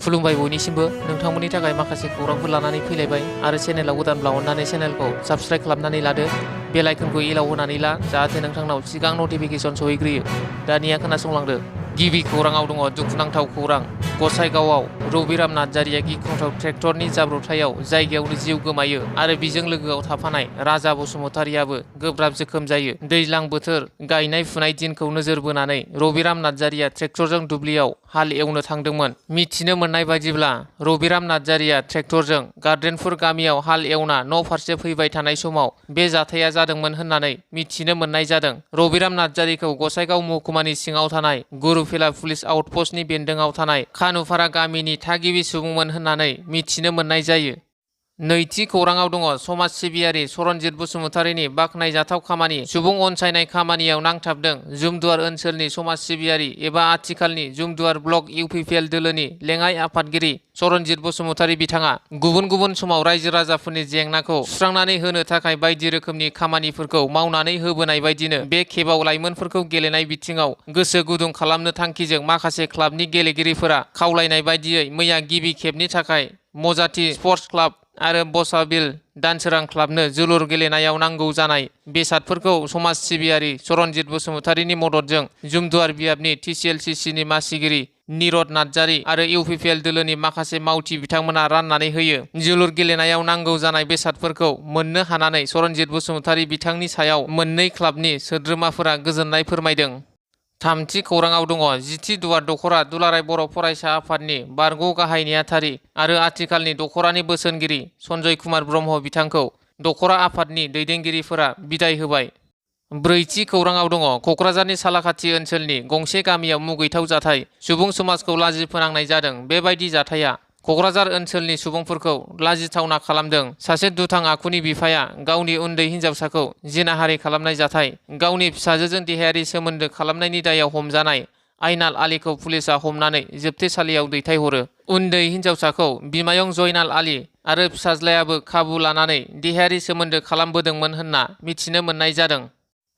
खुलुमबाय बयनिसिमबो नोंथांमोननि थाखाय माखासे खौरांफोर लानानै फैलायबाय आरो चेनेलाव गोदानब्ला अननानै चेनेलखौ साबस्क्राइब खालामनानै लादो बेल आइकनखौ इलाव होनानै ला जाहाथे नोंथांनाव सिगां नटिफिकेसन सहैग्रोयो। दानिया खोनासंलांदो। गिबि खौराङाव दङ दुखुनांथाव खौरां। गसाइगावआव रबिराम नार्जारिया गिख्रंथाव ट्रेक्टरनि जाब्रबथायाव जायगायावनो जिउ गोमायो आरो बिजों लोगोआव थाफानाय राजा बसुमतारियाबो गोब्राब जोखोम जायो। दैज्लां बोथोर गायनाय फुनाय दिनखौ नोजोर बोनानै रबिराम नार्जारिया ट्रेक्टरजों दुब्लियाव हाल एवनो थांदोंमोन। मिथिनो मोननाय बायदिब्ला रबिराम नार्जारिया ट्रेक्टरजों गार्डेनपुर गामियाव हाल एवना न' फारसे फैबाय थानाय समाव बे जाथाया जादोंमोन होननानै मिथिनो मोननाय जादों। रबिराम नार्जारिखौ गसाइगाव महकुमानि सिङाव थानाय गुरुफेला पुलिस आउटपस्टनि बेन्दोंआव थानाय खानुफारा गामिनि थागिबि सुबुंमोन होननानै मिथिनो मोननाय जायो। नैथि खौराङाव दङ समाज सिबियारि सरनजित बसुमतारिनि बाख्नायजाथाव खामानि। सुबुं अनसायनाय खामानियाव नांथाबदों जुमदुवार ओनसोलनि समाज सिबियारि एबा आथिखालनि जुमदुवार ब्लक इउपिपिएल दोलोनि लेङाइ आफादगिरि सरनजित बसुमतारि बिथाङा गुबुन गुबुन समाव रायजो राजाफोरनि जेंनाखौ सुस्रांनानै होनो थाखाय बायदि रोखोमनि खामानिफोरखौ मावनानै होबोनाय बायदिनो बे खेबाव लाइमोनफोरखौ गेलेनाय बिथिङाव गोसो गुदुं खालामनो थांखिजों माखासे क्लाबनि गेलेगिरिफोरा खावलायनाय बायदियै मैया गिबि खेबनि थाखाय मजाथि स्पर्टस क्लाब आरो बसाबिल दानसोरां क्लाबनो जोलुर गेलेनायाव नांगौ जानाय बेसादफोरखौ समाज सिबियारि सरनजित बसुमतारिनि मददजों जुमदुवार बियाबनि TCLCCनि मासिगिरि निरद नार्जारि आरो इउपिपिएल दोलोनि माखासे मावथि बिथांमोना राननानै होयो। जोलुर गेलेनायाव नांगौ जानाय बेसादफोरखौ मोननो हानानै सरनजित बसुमतारि बिथांनि सायाव मोननै क्लाबनि सोद्रोमाफोरा गोजोननाय फोरमायदों। थामथि खौराङाव दङ जिथि दुवार दखरा दुलाराय बर' फरायसा आफादनि बारग' गाहाय नेहाथारि आरो आथिखालनि दखरानि बोसोनगिरि सन्जय कुमार ब्रह्म बिथांखौ दखरा आफादनि दैदेनगिरिफोरा बिदाय होबाय। ब्रैथि खौराङाव दङ क'क्राझारनि सालाखाथि ओनसोलनि गंसे गामियाव मुगैथाव जाथाय। सुबुं समाजखौ लाजि फोनांनाय जादों। बेबायदि जाथाया क'क्राझार ओनसोलनि सुबुंफोरखौ लाजिथावना खालामदों। सासे दुथां आखुनि बिफाया गावनि उन्दै हिन्जावसाखौ जिनाहारि खालामनाय जाथाय। गावनि फिसाजोजों देहायारि सोमोन्दो खालामनायनि दायाव हमजानाय आइनाल आलीखौ पुलिसा हमनानै जोबथेसालियाव दैथायहरो। उन्दै हिन्जावसाखौ बिमायं जयनाल आली आरो फिसाज्लायाबो खाबु लानानै देहायारि सोमोन्दो खालामबोदोंमोन होनना मिथिनो मोननाय जादों।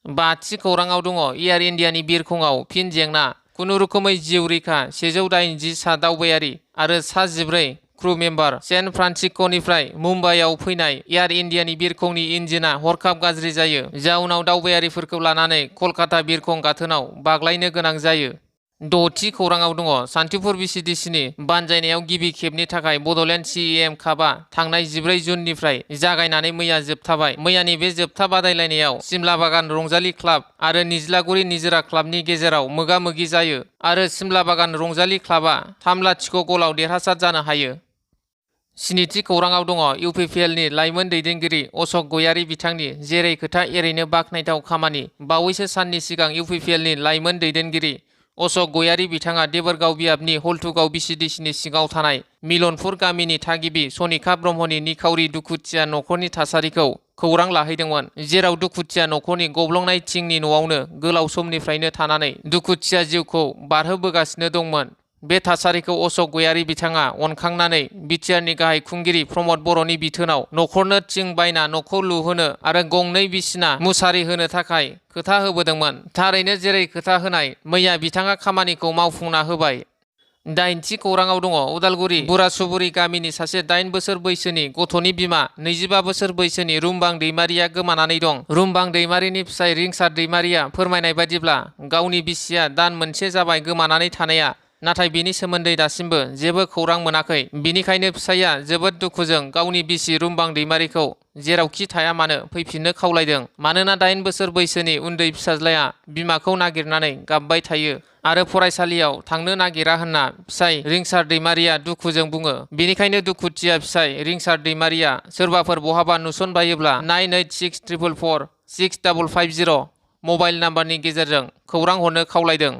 बाथि खौराङाव दङ एयार इन्डियानि बिरखंआव फिन जेंना। खुनुरुखुमै जिउ रैखा 180 सा दावबायारि आरो सा 14 क्रू मेम्बार। सेन फ्रान्सिस्क'निफ्राय मुम्बाइआव फैनाय एयार इन्डियानि बिरखंनि इन्जिना हरखाब गाज्रि जायो। जाउनाव दावबायारिफोरखौ लानानै कलकाता बिरखं गाथोनाव बाग्लायनो गोनां जायो। द'थि खौराङाव दङ सान्तिपुर VCDCनि बानजायनायाव गिबि खेबनि थाखाय बड'लेण्ड CEM कापआ थांनाय 14 जुननिफ्राय जागायनानै मैया जोबथाबाय। मैयानि बे जोबथा बादायलायनायाव सिमला बागान रंजालि क्लाब आरो निज्लागुरि निजोरा क्लाबनि गेजेराव मोगा मोगि जायो आरो सिमला बागान रंजालि क्लाबआ 3-0 गलाव देरहासार जानो हायो। स्निथि खौराङाव दङ इउपिपिएलनि लाइमोन दैदेनगिरि अशक गयारी बिथांनि जेरै खोथा एरैनो बाखनायथाव खामानि। बावैसो साननि सिगां इउपिपिएलनि लाइमोन दैदेनगिरि अशक गयारी बिथाङा देबोरगाव बियाबनि हल्थुगाव VCDCनि सिङाव थानाय मिलनपुर गामिनि थागिबि सनिका ब्रह्मनि निखावरि दुखुथिया न'खरनि थासारिखौ खौरां लाहैदोंमोन। जेराव दुखुथिया न'खरनि गब्लंनाय थिंनि न'आवनो गोलाव समनिफ्रायनो थानानै दुखुथिया जिउखौ बारहोबोगासिनो दंमोन। बे थासारिखौ अशक गयारी बिथाङा अनखांनानै बिटिआरनि गाहाय खुंगिरि प्रमद बर'नि बिथोनाव न'खरनो थिं बायना न'खौ लुहोनो आरो गंनै बिसिना मुसारि होनो थाखाय खोथा होबोदोंमोन। थारैनो जेरै खोथा होनाय मैया बिथाङा खामानिखौ मावफुंना होबाय। दाइनथि खौराङाव दङ उदालगुरि बुरासुबुरि गामिनि सासे 8 बोसोर बैसोनि गथ'नि बिमा 25 बोसोर बैसोनि रुमबां दैमारिया गोमानानै दं। रुमबां दैमारिनि फिसाय रिंसार दैमारिया फोरमायनाय बायदिब्ला गावनि बिसिया दान मोनसे जाबाय गोमानानै थानाया, नाथाय बिनि सोमोन्दै दासिमबो जेबो खौरां मोनाखै। बिनिखायनो फिसाइया जोबोद दुखुजों गावनि बिसि रुमबां दैमारिखौ जेरावखि थाया मानो फैफिननो खावलायदों। मानोना 8 बोसोर बैसोनि उन्दै फिसाज्लाया बिमाखौ नागिरनानै गाबबाय थायो आरो फरायसालियाव थांनो नागिरा होनना फिसाय रिंसार दैमारिया दुखुजों बुङो। बेनिखायनो दुखुथिया फिसाय रिंसार दैमारिया सोरबाफोर बहाबा नुसनबायोब्ला 9864465550 मबाइल नाम्बारनि गेजेरजों खौरां हरनो खावलायदों।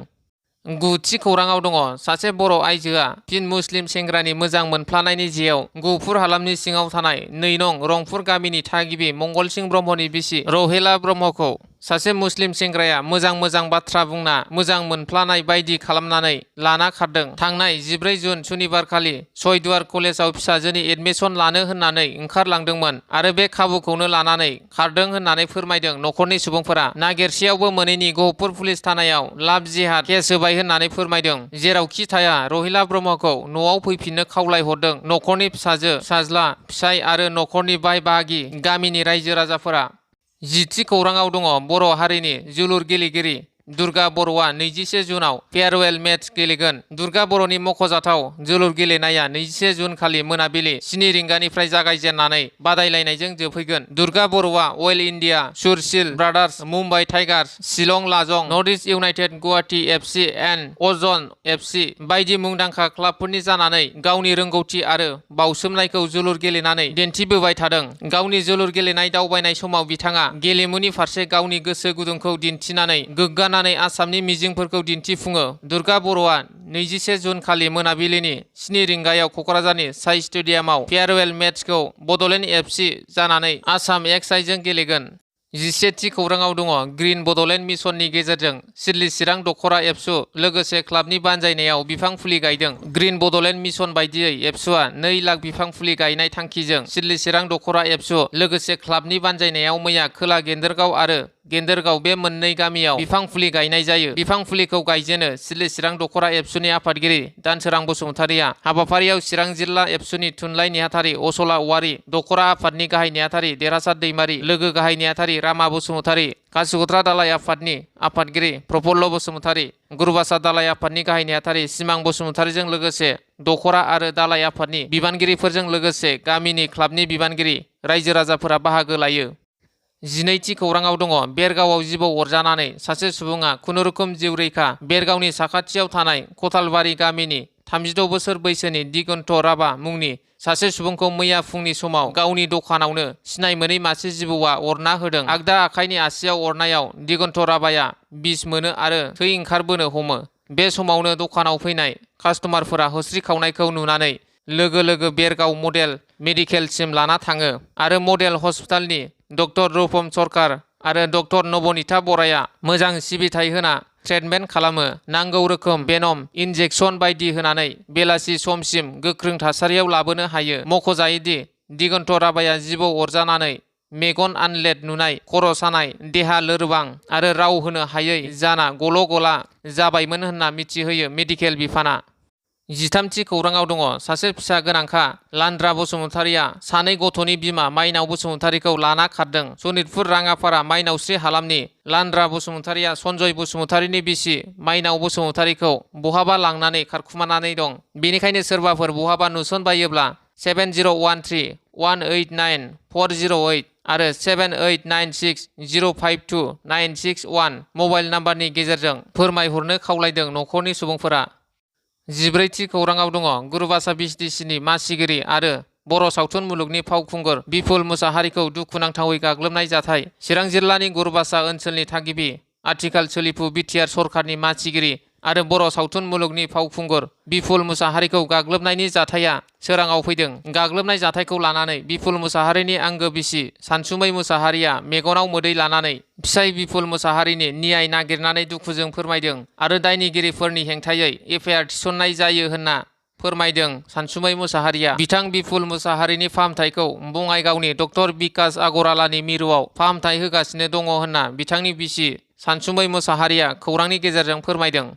गुथि खौराङाव दङ सासे बर' आइजोआ फिन मुस्लिम सेंग्रानि मोजां मोनफ्लानायनि जेयाव गौफुर हालामनि सिङाव थानाय 2 नं रंफुर गामिनि थागिबि मंगलसिं ब्रह्मनि बिसि रहेला ब्रह्मखौ सासे मुस्लिम सेंग्राया मोजां बाथ्रा बुंना मोजां मोनफ्लानाय बायदि खालामनानै लाना खारदों। थांनाय 14 जुन सुनिबारखालि सयदुवार कलेजाव फिसाजोनि एडमिसन लानो होननानै ओंखारलांदोंमोन आरो बे खाबुखौनो लानानै खारदों होननानै फोरमायदों नखरनि सुबुंफोरा। नागिरसेयावबो मोनैनि गहपुर पुलिस थानायाव लाभ जिहाद केस होबाय होननानै फोरमायदों। जेरावखि थाया रहिला ब्रह्मखौ न'आव फैफिननो खावलायहरदों नखरनि फिसाजो, फिसाज्ला, फिसाय आरो नखरनि बाय बाहागि, गामिनि रायजो राजाफोरा। 10थि खौराङाव दङ बर' हारिनि जोलुर गेलेगिरि दुर्गा बर'आ 21 जुनाव फेयारवेल मेच गेलेगोन। दुर्गा बर'नि मख'जाथाव जोलुर गेलेनाया 21 जुन खालि मोनाबिलि 7 रिंगानिफ्राय जागायजेननानै बादायलायनायजों जोबहैगोन। दुर्गा बर'आ अल इन्डिया सुरसिल Brothers, Mumbai Tigers, Shillong Lajong, North East United, Guwahati FC and Aizawl FC बायदि मुंदांखा क्लाबफोरनि जानानै गावनि रोंगौथि आरो बावसोमनायखौ जोलुर गेलेनानै दिन्थिबोबाय थादों। गावनि जोलुर गेलेनाय दावबायनाय समाव बिथाङा गेलेमुनि फारसे गावनि गोसो गुदुंखौ दिन्थिनानै गोग्गानानै आसामनि मिजिंफोरखौ दिन्थिफुङो। दुर्गा बर'आ 21 जुन खालि मोनाबिलिनि 7 रिंगायाव क'क्राझारनि साइ स्टेडियामाव फेयारवेल मेचखौ बडलेण्ड एफसि जानानै आसाम एक्सआइजों गेलेगोन। 17थि खौराङाव दङ ग्रीन बडलेण्ड मिशननि गेजेरजों सिडली चिरां दख'रा एबसु लोगोसे क्लाबनि बानजायनायाव बिफां फुलि गायदों। ग्रीन बडलेण्ड मिशन बायदियै एबसुआ 2 लाख बिफां फुलि गायनाय थांखिजों सिडली चिरां दख'रा एबसु लोगोसे क्लाबनि बानजायनायाव मैया खोला गेन्दोरगाव आरो गेन्दोरगाव बे मोननै गामियाव बिफां फुलि गायनाय जायो। बिफां फुलिखौ गायजेनो सिडली चिरां दख'रा एबसुनि आफादगिरि दानसोरां बसुमतारिया। हाबाफारियाव चिरां जिल्ला एबसुनि थुनलाइ नेहाथारि असला औवारी, दख'रा आफादनि गाहाय नेहाथारि देरहासार दैमारी, लोगो गाहाय नेहाथारि रामा बसुमतारी, कासिकत्रा दालाइ आफादनि आफादगिरि प्रफुल्ल बसुमतारी, गुरुबासा दालाइ आफादनि गाहाय नेहाथारि सिमां बसुमतारीजों लोगोसे दख'रा आरो दालाइ आफादनि बिबानगिरिफोरजों लोगोसे गामिनि क्लाबनि बिबानगिरि रायजो राजाफोरा बाहागो लायो। 12थि खौराङाव दङ बेरगावआव जिबौ अरजानानै सासे सुबुङा खुनुरुखुम जिउ रैखा। बेरगावनि साखाथियाव थानाय खथालबारि गामिनि 36 बोसोर बैसोनि दिगन्त राभा मुंनि सासे सुबुंखौ मैया फुंनि समाव गावनि दखानावनो सिनाय मोनै मासे जिबौआ अरना होदों। आगदा आखाइनि आसियाव अरनायाव दिगन्त राभाया बिस मोनो आरो थै ओंखारबोनो हमो। बे समावनो दखानाव फैनाय कास्टमारफोरा होस्रिखावनायखौ नुनानै लोगो लोगो बेरगाव मडेल मेडिकेलसिम लाना थाङो आरो मडेल हस्पिटालनि डक्टर रुपम सरकार आरो डक्टर नबनीता बराया मोजां सिबिथाय होना ट्रिटमेन्ट खालामो। नांगौ रोखोम भेनम इन्जेक्सन बायदि होनानै बेलासि समसिम गोख्रों थासारियाव लाबोनो हायो। मख'जायोदि दिगन्त राभाया जिबौ अरजानानै मेगन आनलेट नुनाय, खर' सानाय, देहा लोरबां आरो राव होनो हायै जाना गल' गला जाबायमोन होनना मिथिहोयो मेडिकेल बिफाना। 13थि खौराङाव दङ सासे फिसा गोनांखा लान्द्रा बसुमतारिया सानै गथ'नि बिमा माइनाव बसुमतारिखौ लाना खारदों। सनितपुर राङापारा माइनावस्रि हालामनि लान्द्रा बसुमतारिया सन्जय बसुमतारिनि बिसि माइनाव बसुमतारिखौ बहाबा लांनानै खारखुमानानै दं। बेनिखायनो सोरबाफोर बहाबा नुसनबायोब्ला 7013189408 आरो 7896052961 मबाइल नाम्बारनि गेजेरजों फोरमायहरनो खावलायदों नखरनि सुबुंफोरा। 14थि खौराङाव दङ गुरुबासा बिटिसिनि मासिगिरि आरो बर' सावथुन मुलुगनि फावखुंगुर बिपुल मुसाहारिखौ दुखुनांथावै गाग्लोबनाय जाथाय। चिरां जिल्लानि गुरुबासा ओनसोलनि थागिबि आथिखाल सोलिफु बिटिआर सरकारनि मासिगिरि आरो बर' सावथुन मुलुगनि फावखुंगुर बिपुल मुसाहारिखौ गाग्लोबनायनि जाथाया सोराङाव फैदों। गाग्लोबनाय जाथायखौ लानानै बिपुल मुसाहारिनि आंगो बिसि सानसुमै मुसाहारिया मेगनाव मोदै लानानै फिसाय बिपुल मुसाहारिनि नियाय नागिरनानै दुखुजों फोरमायदों आरो दायनिगिरिफोरनि हेंथायै एफआइआर थिसननाय जायो होनना फोरमायदों सानसुमै मुसाहारिया। बिथां बिपुल मुसाहारिनि फाहामथायखौ बङाइगावनि डक्टर बिकास आगरालानि मिरुआव फाहामथाय होगासिनो दङ होनना बिथांनि बिसि सानसुमै मुसाहारिया खौरांनि गेजेरजों फोरमायदों।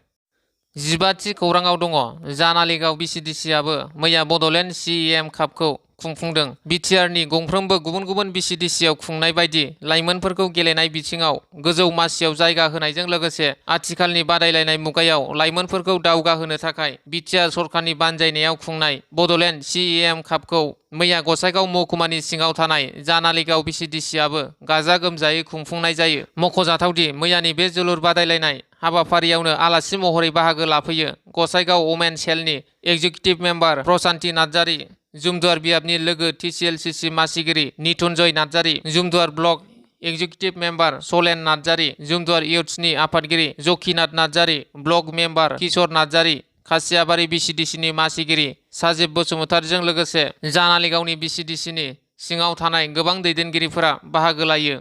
15थि खौराङाव दङ जानालिगाव बिसिडिसिआबो मैया बडलेण्ड CEM कापखौ खुंफुंदों। बिटिआरनि गंफ्रोमबो गुबुन गुबुन बिसिडिसिआव खुंनाय बायदि लाइमोनफोरखौ गेलेनाय बिथिङाव गोजौ मासियाव जायगा होनायजों लोगोसे आथिखालनि बादायलायनाय मुगायाव लाइमोनफोरखौ दावगाहोनो थाखाय बिटिआर सरकारनि बानजायनायाव खुंनाय बडलेण्ड CEM कापखौ मैया गसाइगाव महकुमानि सिङाव थानाय जानालिगाव बिसिडिसिआबो गाजा गोमजायै खुंफुंनाय जायो। मख'जाथावदि मैयानि बे जोलुर बादायलायनाय हाबाफारियावनो आलासि महरै बाहागो लाफैयो Gossaigaon women सेलनि executive member Prashanti Narzary, जुमदुवार बियाबनि लोगो TCLCC मासिगिरि निथुनजय नार्जारि, जुमदुवार ब्लक एग्जिकिउटिभ मेम्बार सलेन नार्जारि, जुमदुवार इउथ्सनि आफादगिरि जकिनाथ नार्जारि, ब्लक मेम्बार किशोर नार्जारि, खासियाबारि बिसिडिसिनि मासिगिरि साजिब बसुमतारिजों लोगोसे जानालिगावनि बिसिडिसिनि सिङाव थानाय गोबां दैदेनगिरिफोरा बाहागो लायो।